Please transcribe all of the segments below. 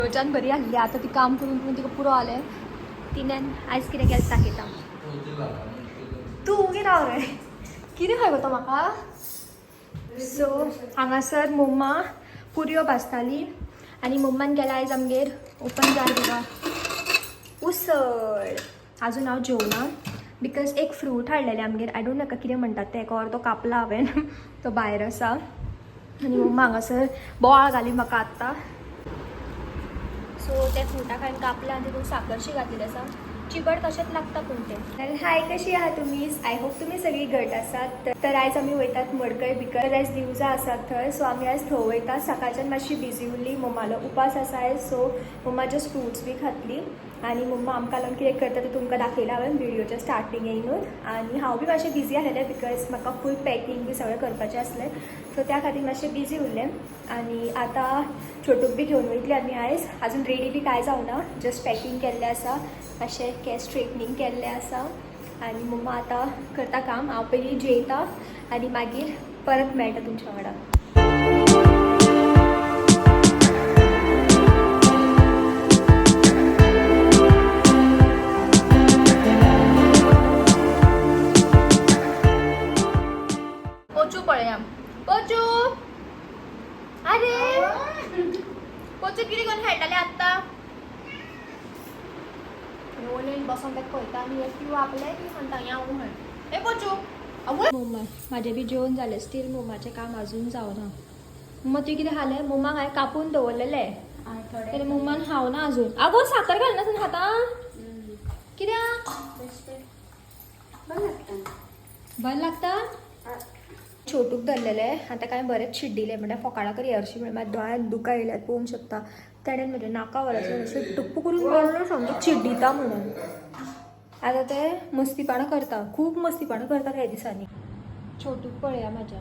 रोजान बरी आहली आतां ती काम करून करून तिका पुरो आलें. तिणें आयज कितें केलें दाखयता. तूं उगी राव रे, कितें खंय गो तो म्हाका. सो हांगासर मम्मा पुरयो भाजताली आनी मम्मान केला आयज आमगेर ओपन जार बघा उसळ. अजून हांव जेवना because एक फ्रूट हाडलेलें आमगेर, I don't know कितें म्हणटात तें, एका तो कापला हांवें, तो भायर आसा. आनी मम्मा हांगासर बोवाळ घाली म्हाका आत्तां. सो त्या फ्रुटाक हांवें कापला आनी तितून साकरशी घातलेली आसा. चिबड कशेंच लागता पूण तें. हाय, कशी आहा तुमी? I hope तुमी सगळीं घट आसात. तर आयज आमी वयतात मडकय because आयज दिवजा आसात थंय. सो आमी आयज थंय वयतात. सकाळच्यान मातशी बिजी उरली, मम्मालो उपास आसा आयज. सो मम्मा जस्ट फ्रुट्स बी खातली आनी मम्मा आमकां लागून कितें करता तें तुमकां दाखयलां हांवें व्हिडियोच्या स्टार्टिंगेनूच. आनी हांव बी मातशें बिजी आसलेलें because म्हाका फूल पॅकिंग बी सगळें करपाचें आसलें. सो त्या खातीर मातशें बिजी उरलें. आनी आतां छोटूक बी घेवन वयतली आमी आयज. अजून रेडी बी कांय जावना, जस्ट पॅकिंग केल्लें आसा, मातशें केंस स्ट्रेटनींग केल्लें आसा आनी मम्मा आतां करता काम. हांव पयलीं जेयता आनी मागीर परत मेळटा तुमच्या वांगडा. पोचू पळया, पोचू. अरे पोचू, कितें करून खेळटाले आत्तां? ओनलायन बसोन ताका पळयता आनी ती आपले ती म्हणटा या म्हण. हे पोचू, आवय मम्मा, म्हाजें बी जेवण जालें, स्टील मम्माचें काम अजून जावना. मम्मा, तुवें कितें खालें? मम्माक हांवें कापून दवरलेलें तेन्ना मम्मान खावना अजून. आगो, साकर घालना खाता कित्याक? बरें लागता. छोटूक धरलेलें आतां कांय बरेंच चिड्डिलें म्हणल्यार फोकाणां करी हरशीं म्हणल्यार म्हाज्या दोळ्यांत दुकां येयल्यात पळोवंक शकता. तेणेन म्हज्या नाका वराचेर अशें टुप्प करून मारलो, सामकें चिड्डिता म्हणून. आतां ते मस्तीपणां करता, खूब मस्तीपणां करता ह्या दिसांनी. छोटूक पळया म्हाज्या.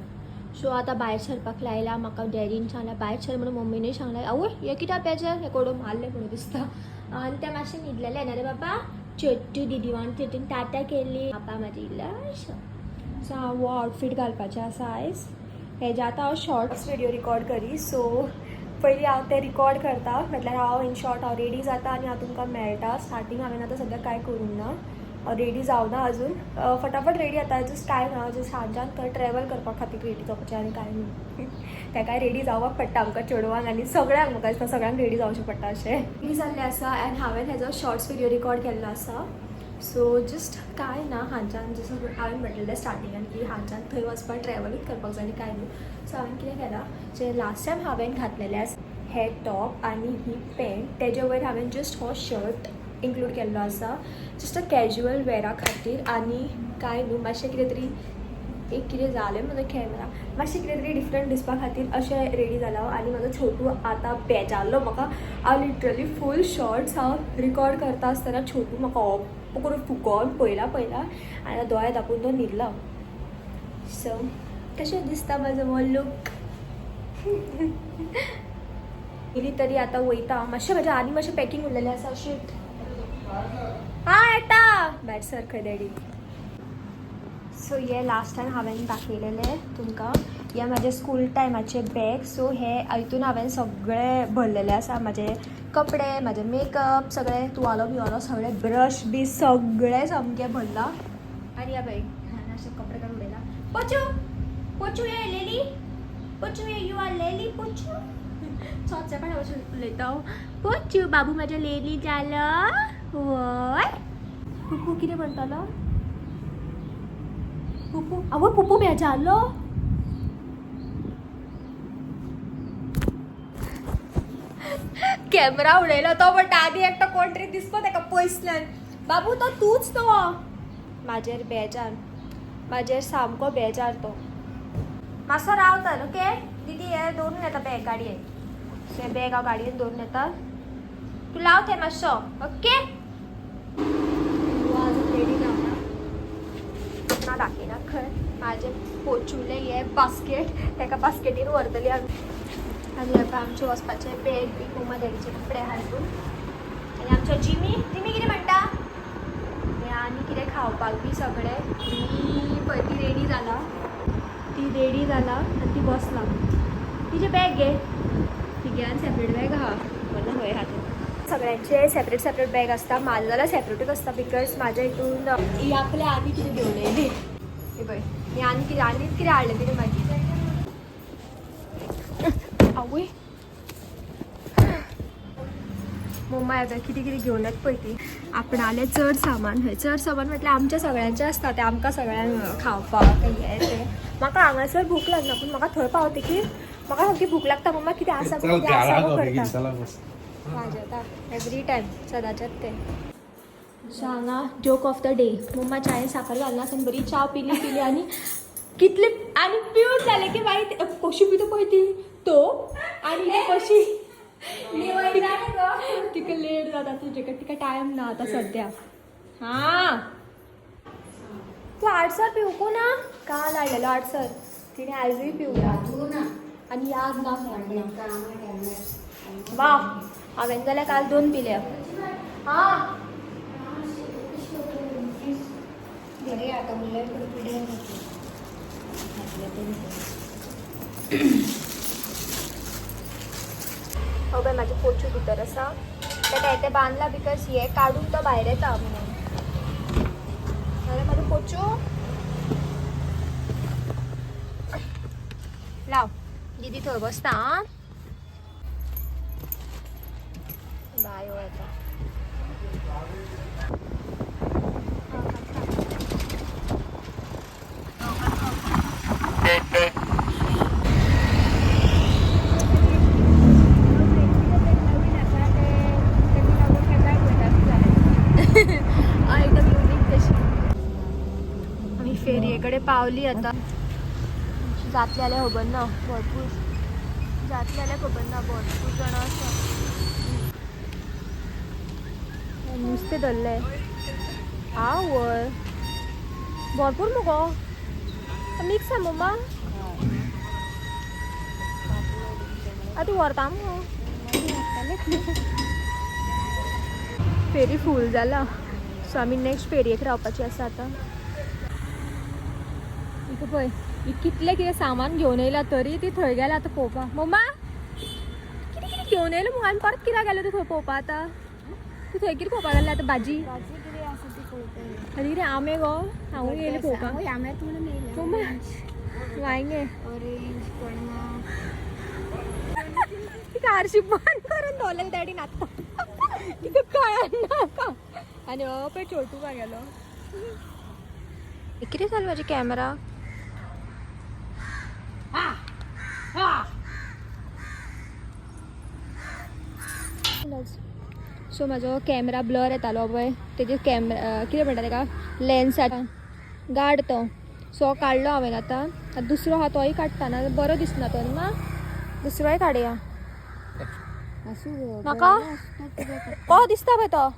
सो आतां भायर सरपाक लायला म्हाका डॅडीन सांगलां भायर सर म्हणून, मम्मीनूय सांगलां. आवय, हें कित्याक बेजार हें कोडो मारलें म्हणून दिसता. आनी तें मातशें न्हिदलेलें ना रे बाबा छोटू. दिदी वांगडा तितून टाटा केली बाबा म्हाजी इल्लो. सो हांव हो आउटफीट घालपाचें आसा आयज. हेज्या आतां हांव शॉर्ट्स व्हिडियो रिकॉर्ड करी. सो पयलीं हांव ते रिकॉर्ड करता, म्हटल्यार हांव इन शॉर्ट हांव रेडी जाता आनी हांव तुमकां मेळटा. स्टार्टींग हांवें आतां सद्याक कांय करूंक ना, हांव रेडी जावना अजून. फटाफट रेडी जाता, जस्ट कांय ना, जस्ट हांच्यान थंय ट्रॅवल करपा खातीर रेडी जावपाचें आनी कांय न्हू. तेकाय रेडी जावपाक पडटा आमकां चेडवांक आनी सगळ्यांक. म्हाका दिसता सगळ्यांक रेडी जावचें पडटा अशें. रेडी जाल्लें आसा आनी हांवें हेजो शॉर्ट्स व्हिडियो रिकॉर्ड केल्लो आसा. सो जस्ट कांय ना, हांच्यान जसो हांवें म्हटलेलें स्टार्टिंगान की हांच्यान थंय वचपाक ट्रॅवलूच करपाक जाय आनी कांय न्हू. सो हांवें कितें केलां, जें लास्ट टायम हांवें घातलेलें आसा हे टॉप आनी ही पॅन्ट, तेजे वयर हांवें जस्ट हो शर्ट इन्क्लूड केल्लो आसा, जस्ट अ कॅज्युअल वेरा खातीर आनी कांय न्हू. मातशें कितें तरी एक कितें जालें म्हजो कॅमेरा, मातशें कितें तरी डिफरंट दिसपा खातीर अशें रेडी जाला. आनी म्हाजो छोटू आतां बेजारलो म्हाका. हांव लिटरली फूल शॉर्ट्स हांव रिकॉर्ड करता आसतना छोटू म्हाका ऑप करून फुगोन पयला पयला आनी आतां दोळे धांपून तो न्हिदलो. सो कशें दिसता म्हाजो हो लूक? इली तरी आतां वयता. मातशें म्हाजें आनी मातशें पॅकिंग उरलेलें आसा. शीट हा येता. भायर सर खंय डॅडी. सो हे लास्ट टायम हांवें दाखयलेलें तुमकां, हे म्हाजे स्कूल टायमाचे बॅग. सो हे हितून हांवें सगळें भरलेलें आसा, म्हाजे कपडे, म्हाजे मेकअप, सगळे तुवालो बिवालो, सगळे ब्रश बी सगळें सामकें भरलां. आनी ह्या पळय हांवें अशे कपडे काडून उडयला. पोचू, पोचू, ये लेली पोचू, ये you are लेली पोचू. चोचेपणा भशेन उलयता हांव. पोचू बाबू म्हाज्या लेली जालो वय. पुपू कितें म्हणटालो? पुपू, आवय, पुपू बेजारलो. कॅमेरा उडयलो तो म्हणटा आनी एकटो कोण तरी दिसपा ताका पयसल्यान. बाबू, तो तूच तो म्हाजेर बेजार, म्हाजेर सामको बेजार तो. मातसो रावता. ओके दिदी, हे दवरून येता बॅग गाडयेन. हे बॅग हांव गाडयेन दवरून येता, तूं लाव थंय मातसो. ओके, अजून रेडी जावना ना, दाखयना खंय. म्हाजे पोचुले हे बास्केट ताका बास्केटीन व्हरतली आमी. आनी आतां आमचें वचपाचें बॅग बी, मम्मा डॅडीचे कपडे आहा हितून. आनी आमचो जिमी, जिमी कितें म्हणटा? हें आनी कितें खावपाक बी सगळें. ही पळय, ती रेडी जाला, ती रेडी जाला आनी ती बसला. तिजें बॅग घे, तिगेल्यान सेपरेट बॅग आहा. खबर ना खंय आहा तें. सगळ्यांचे सेपरेट सेपरेट बॅग आसता, म्हाजें जाल्यार सेपरेटूच आसता because म्हाज्या हितून ही आपले आनी कितें घेवन येयली. हे पळय, ही आनी कितें आनीक कितें हाडलें तिणें मागीर. आवय, मम्मा येता कितें कितें घेवन येता पळय ती. आपणालें चड सामान, हय चड सामान म्हटल्यार आमच्या सगळ्यांचें आसता तें, आमकां सगळ्यांक खावपाक हें तें. म्हाका हांगासर भूक लागना, पूण म्हाका थंय पावतकीर म्हाका सामकी भूक लागता. मम्मा कितें आसा गो, कितें आसा गो करता. वाजयता एवरी टायम, सदांचेच तें. सो हांगा जोक ऑफ the day, मम्मा चायेन साकर घालना आसून बरी च्या पिली पिली आनी कितले आनी पिवन जालें की मागीर कशी पिता पळय ती तो आनी ती कशी तिका लेट जाता तुजे कडेन, तिका टायम ना आतां सद्या. हां, तूं आडसर पिवंकू ना? काल हाडलेलो आडसर तिणें, आयजूय पिवया आनी याद ना खंय. वा, हांवें जाल्यार काल 2 पिल्या. हां, हो बाय, म्हाजे पोचू भितर आसा, ताका हें तें बांदला because हे काडून तो भायर येता म्हणून. जाल्यार म्हाजो पोचू लाव दीदी थंय बसता. आं, बाय. हो येता. एकदम युनिक तशी. आमी फेरये कडेन पावली आतां. जातले जाल्यार खबर ना, भरपूर जातले जाल्यार खबर ना, भरपूर जाणां आसा. नुस्तें धरलें आवय, भरपूर मुगो. मिक्स आहा मम्मा, आतां व्हरता मुगो. फेरी फूल जाला, सो आमी नेक्स्ट फेरयेक रावपाची आसा आतां. इका पळय, ही कितलें कितें सामान घेवन येयला तरी ती थंय गेल्या आतां पळोवपाक. मम्मा कितें कितें घेवन येयलें मुगो आनी परत कित्याक गेलें तूं थंय पळोवपाक आतां? तूं थंय कितें पळोवपाक गेलें आतां? भाजी आनी कितें आमे गो? हांवूय येयलें पळोवपाक. मम्मा वांयगें तिका आरशी बंद करून दवरलें डॅडीन आतां, तिका कळना. आनी हो पळय छोटू गेलो. कितें जालें म्हाजे कॅमेरा? सो म्हाजो कॅमेरा ब्लर येतालो पळय, तेजे कॅमेरा कितें म्हणटा तेका, लेन्स गार्ड तो. सो काडलो हांवें आतां. आतां दुसरो आहा तोय काडटा, ना बरो दिसना तो न्ही. मा दुसरोय काडया म्हाका कसो दिसता पळय तो.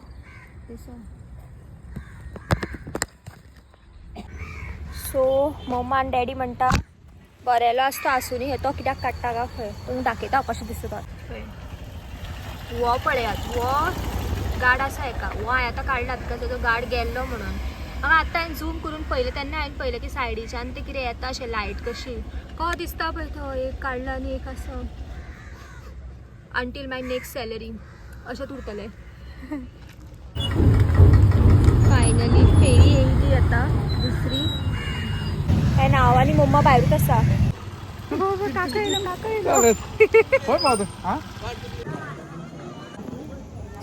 सो मम्मा आनी डॅडी म्हणटा बरेलो आसता आसुनी, हे तो कित्याक काडटा काय खंय. तुमकां दाखयता हांव कशें दिसता तो. हो पळयात, हो गार्ड आसा हेका, हो हांवें आतां काडला because तेजो गार्ड गेल्लो म्हणून. हांगा आतां हांवें झूम करून पळयलें तेन्ना हांवें पळयलें की सायडीच्यान ते कितें येता अशें लायट कशी. कसो दिसता पळय तो, एक काडला आनी एक आसा. अंटील my next salary अशेंच उरतलें. फायनली फेरी येयली आतां दुसरी. आनी हांव आनी मम्मा भायरूच आसा. काका येयलो, काका येयलो.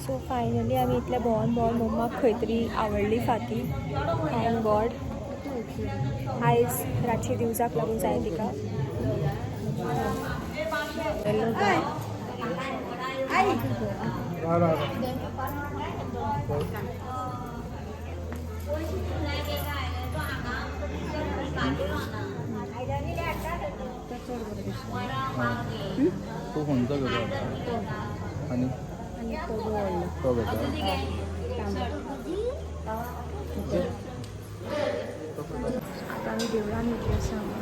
सो फायनली आमी इतले भोंवन भोंवन मम्माक खंय तरी आवडली फाती. Thank God. आयज रातची दिवजाक लागून जाय तिका. तू खंयचो घेतलो आनी तो घेतलो? आतां आमी देवळान येयल्ली आसा हांगा.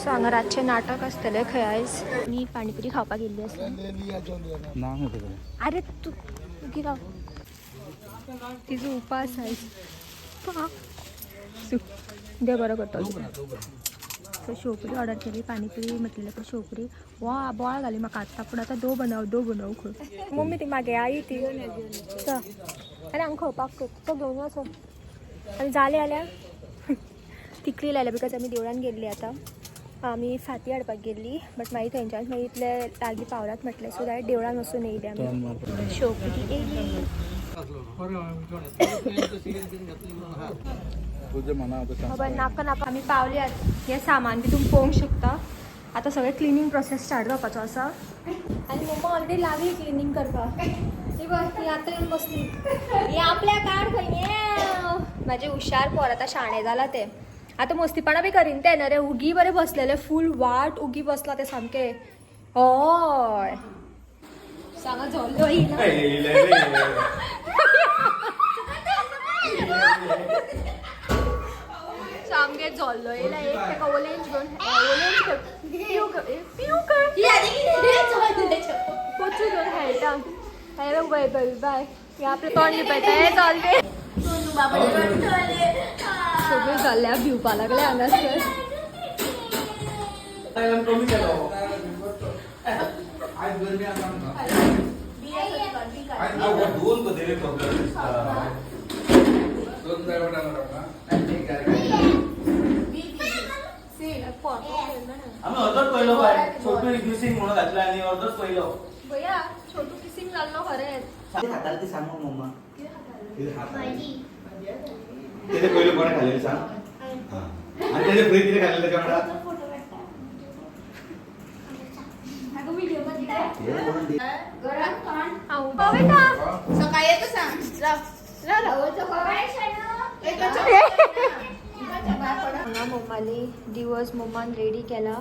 सो हांगा रातचें नाटक आसतलें खंय आयज. आमी पाणीपुरी खावपाक गेल्ली आसा. ना न्हू तुका. अरे तूं कितें, तिजो उपास आयज. देव बरो करता. सो शेवपुरी ऑर्डर केली, पाणीपुरी म्हटलेले पण शेवपुरी. वा, बोळ घाली म्हाका आत्तां. पूण आतां दो बनव, दो बनव खंय. मम्मी ती मागे आई ती चल. आनी हांगा खावपाक तो घेवन वचो. आनी जालें जाल्यार तिकली लायल्या, because आमी देवळान गेल्ली. आतां आमी फाती हाडपाक गेल्ली, बट मागीर थंयच्यान मागीर इतले लागीं पावलात म्हटलें, सो डायरेक्ट देवळान वचून येयले आमी. शेवपुरी येयली. तुझे म्हणा आता. बाबा, नाका नाका. आमी पावल्यात. हें सामान बी तुमी पळोवंक शकता. आतां सगळें क्लिनींग प्रोसेस स्टार्ट जावपाचो आसा आनी मम्मा ऑलरेडी लागली क्लिनींग करपाक. ही पळय, ही आतां येवन बसली. ही आपल्या काड खंय. म्हाजे हुशार पोर आतां शाणें जालां तें. आतां मस्तीपणां बी करीन तें न्हय रे. उगी बरें बसलेलें, फूल वाट उगी बसलां तें सामकें. हय, सांगा झोल्लो येयला. सामकें झोल्लो येयला एक. ताका ओलेंज घेवन, ओलेंज पिवू पिवू कर, पोचू घेवन खेळटा. हॅलो, बाय बाय बाय. हे आपलें तोंड लिपयता. हे चलते सगळें जाल्ल्या भिवपा लागले हांगासर. कमी केलो. दोन पदेरे प्रॉब्लेम दिसता. दोन ड्रायव्हर. आमी अर्दोच पयलो बाय, छोटू रिड्युसींग म्हणून घातला आनी अर्दोच पयलो. भैया, छोटू किसिंग जाल्लो खरेंच. खाताले ते सांग मम्मा. तेजे पयले कोणें खालेलें सांग. आनी तेजे फुडें कितें खालेलें तेच्या वांगडा? बेटा. सकाळी येतो सांग. राव राव हांगा मम्माली दिवस मम्मान रेडी केला.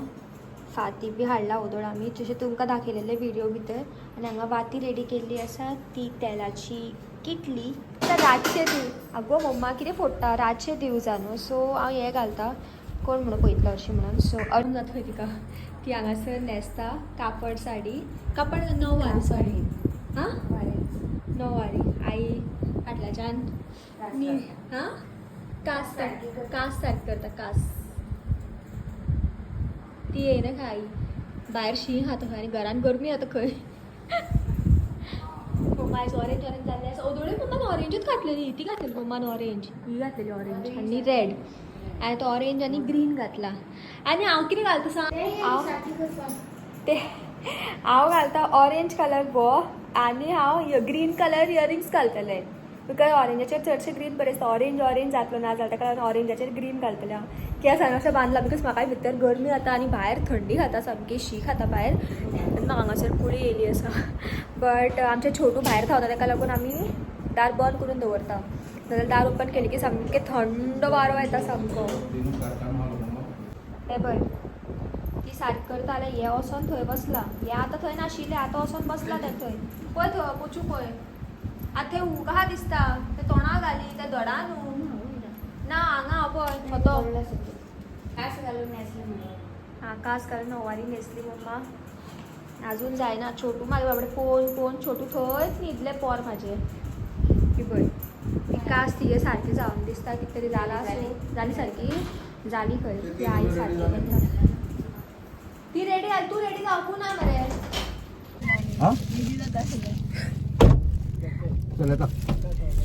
फाती बी हाडला वोदोळ आमी जशें तुमकां दाखयलेले व्हिडिओ भितर. आनी हांगा वाती रेडी केल्ली आसा, ती तेलाची किटली. आतां रातचें दिव. आगो मम्मा, कितें फोडटा? रातचें दिवजा न्हू, सो हांव हें घालता, कोण म्हणून पळयतलो अशें म्हणून. सो अरून जाता खंय तिका. ती हांगासर न्हेसता कापड साडी, कापड णववारी साडी. हां, णववारी. आई फाटल्याच्यान नी हां कास सारकी, कास सारकी करता कास. ती येयना खंय आई. भायर शीं खाता खंय आनी घरान गरमी जाता खंय. मम्मा आयज ऑरेंज ऑरेंज जाल्लें आसा. ओदोळूय मम्मान ऑरेंजूच घातलेली. ती घातलेली मम्मान ऑरेंज, ही घातलेली ऑरेंज आनी रेड. आनी आतां ऑरेंज आनी ग्रीन घातला. आनी हांव कितें घालता सांग? हांव ते हांव घालता ऑरेंज कलर गो आनी हांव ग्रीन कलर इयरिंग्स घालतलें, because ऑरेंजाचेर चडशें ग्रीन बरें दिसता. ऑरेंज ऑरेंज जातलो ना जाल्यार ताका लागून ऑरेंजाचेर ग्रीन घालतलें हांव. कित्याक सांग, अशें बांदलां because म्हाकाय भितर गरमी जाता आनी भायर थंडी खाता, सामकी शी खाता भायर. आनी म्हाका हांगासर कुळी येयली आसा. बट आमचें छोटू भायर धांवता, ताका लागून आमी दार बंद करून दवरता. नाजाल्यार दार ओपन केलें की सामकें थंड वारो येता सामको. हें पळय, ती सारकी करता जाल्यार हें वचोन थंय बसला. हें आतां थंय नाशिल्लें, आतां वचोन बसला तें थंय. पळय थंय पोचू पळय. आतां थंय हूक आहा दिसता, ते तोंडा घाली त्या धडा न्हू ना. हांगा हांव पळय होतो. कास घालून न्हेसले म्हणून. हां, कास घालून णववारी न्हेसली मम्मा. अजून जायना छोटू. म्हागे बाबडे पोवन पोवन छोटू थंयच न्हिदलें पोर म्हाजें. ही पळय, ती कास तिगे सारकी जावन दिसता. कितें तरी जालां आसूं. जाली सारकी, जाली खंय. ती आई सारकी करता. ती रेडी जाली. तूं रेडी जावंकू ना मरे. हा, चल येता.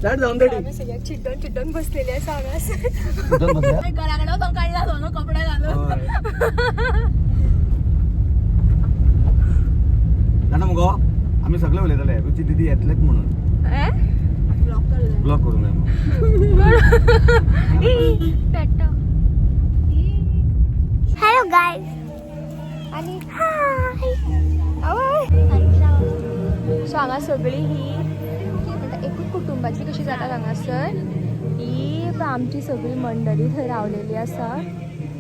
लायट जावन तरी. आमी सगळ्याक चिड्डोन चिड्डोन बसलेले आसा हांगासर. घराकडे वचून काडला तो न्हू कपडे घालून. जाणा मुगो, आमी सगळे उलयताले रुची दिदी येतलेच म्हणून. ब्लॉक करले. ब्लॉक करूंक जाय मग. पेट्टा. Hello guys. आनी हाय. सो हांगा सगळी ही कितें म्हणटा, एकूच कुटुंबाची कशी जातात हांगासर. ही पळय आमची सगळी मंडळी थंय रावलेली आसा.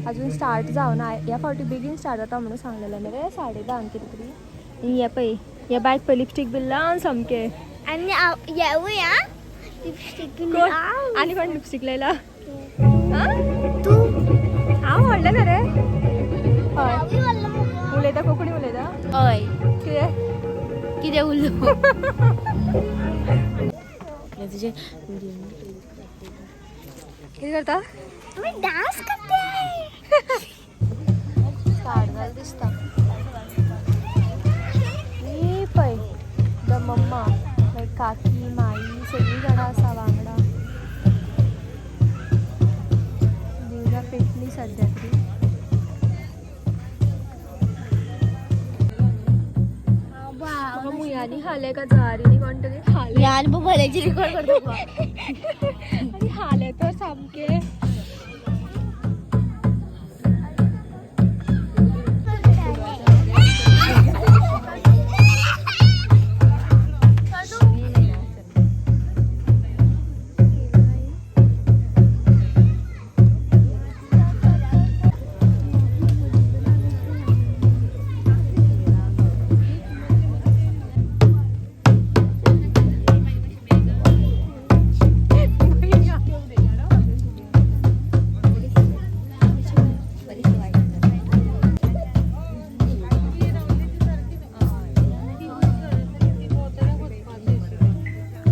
अजून स्टार्ट जावना. ह्या फावटी बेगीन स्टार्ट जाता म्हणून सांगलेलें मरे, 10:30 कितें तरी. हे पळय, ह्या बायक पळय, लिपस्टीक बी लावन सामकें. आणि येऊया लिपस्टिक. कोण आनी कोण लिपस्टीक लायला? आं? तू. हांव व्हडलें न्हय रे. हय, उलयता, कोंकणी उलयता. हय. कितें? कितें उरलो तुजें? कितें करता? मी डान्स करते. दिसता. ही पळय the मम्मा, मागीर काकी, माई सगळीं जाणां आसा वांगडा. दिवजां पेटली सद्या तरी. म्हाका मुयांनी खालें का जळारींनी कोण तरी खालें. यार भल्याची रिकॉर्ड करतो. आनी हाले तर सामकें.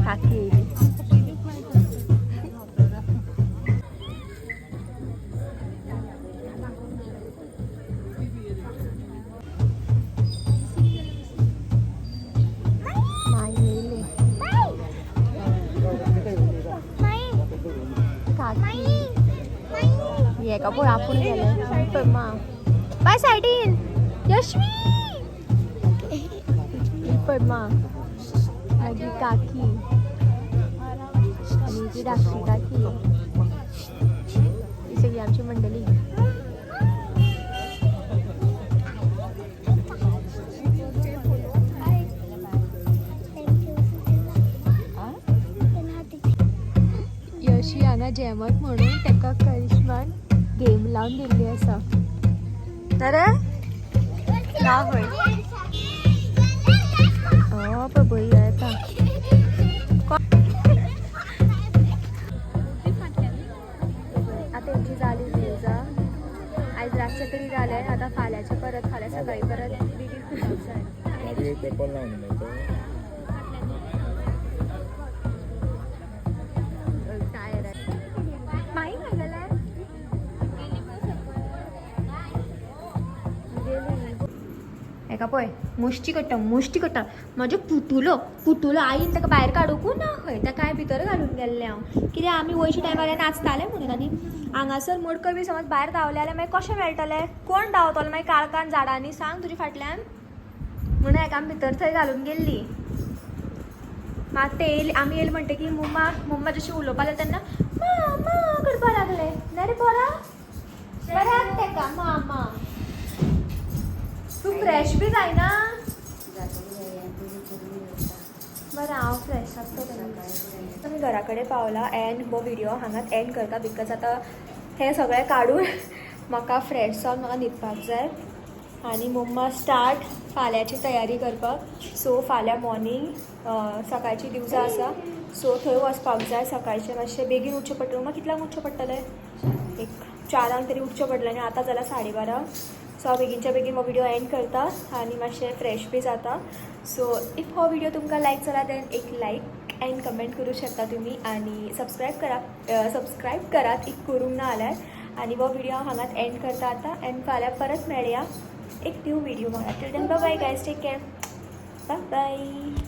काकी येयली. माई येयली. काकी हेका पळय, आपूण गेले पळय. मा बाय सायडीन यशवी ही पळय मा, मागीर काकी आनी ती धाकटी काकी, ही सगळी आमची मंडळी. यशी हांगा जेमत म्हणून ताका करिश्मान गेम लावन दिल्ली आसा. अरे ना खंय हो पळय बरी येता. आतां हेंची जाली दिवजां. आयज रातचें तरी जालें. आतां फाल्यांचें परत, फाल्यां सकाळीं परत बेगीन फुटूंक जाय. मागीर पेपर लावन दिले तो. माई खंय गेलें? हेका पळय, मुश्टी काडटा, मुश्टी काडटा. म्हजे पुतुलो, पुतुलो आईन ताका भायर काडूंकू ना खंय. ताका हांवें भितर घालून गेल्लें हांव, कित्याक आमी वयच्या टायमार नाचताले म्हणून. आनी हांगासर मडकय बी समज भायर धांवले जाल्यार मागीर कशें मेळटलें? कोण धांवतलो मागीर काळखान झाडांनी, सांग तुजे फाटल्यान? म्हणून हेका आमी भितर थंय घालून गेल्ली. मात ते येयली, आमी येयले म्हणटकीर मम्मा मम्मा जशी उलोवपा लागले तेन्ना मा मा करपा लागले. ना रे पोरा, बऱ्याक तेका मा मा. तूं फ्रेश बी जायना? बरें, हांव फ्रेश आसता तेन्ना. आमी घरा कडेन पावला एंड हो व्हिडिओ हांगाच एंड करता, because आतां हें सगळें काडून म्हाका फ्रेश जावन म्हाका न्हिदपाक जाय आनी मम्मा स्टार्ट फाल्यांची तयारी करपाक. सो फाल्यां मॉर्निंग सकाळची दिवजां आसा, सो थंय वचपाक जाय. सकाळचें मातशें बेगीन उठचें पडटलें. मम्मा, कितल्यांक उठचें पडटलें? एक 4 तरी उठचें पडलें आनी आतां जाल्यार 12:30. सो हांव बेगीनच्या बेगीन हो व्हिडिओ एंड करता आनी मातशें फ्रेश बी जाता. सो if हो व्हिडिओ तुमकां लायक जाला, देन एक लायक अँड कमेंट करूं शकता तुमी आनी सबस्क्रायब करा, सबस्क्रायब करात if करूंक ना जाल्यार. आनी हो व्हिडिओ हांव हांगाच एंड करता आतां एंड फाल्यां परत मेळया एक न्यू व्हिडिओ वांगडा. Till then, bye guys, take care, bye bye.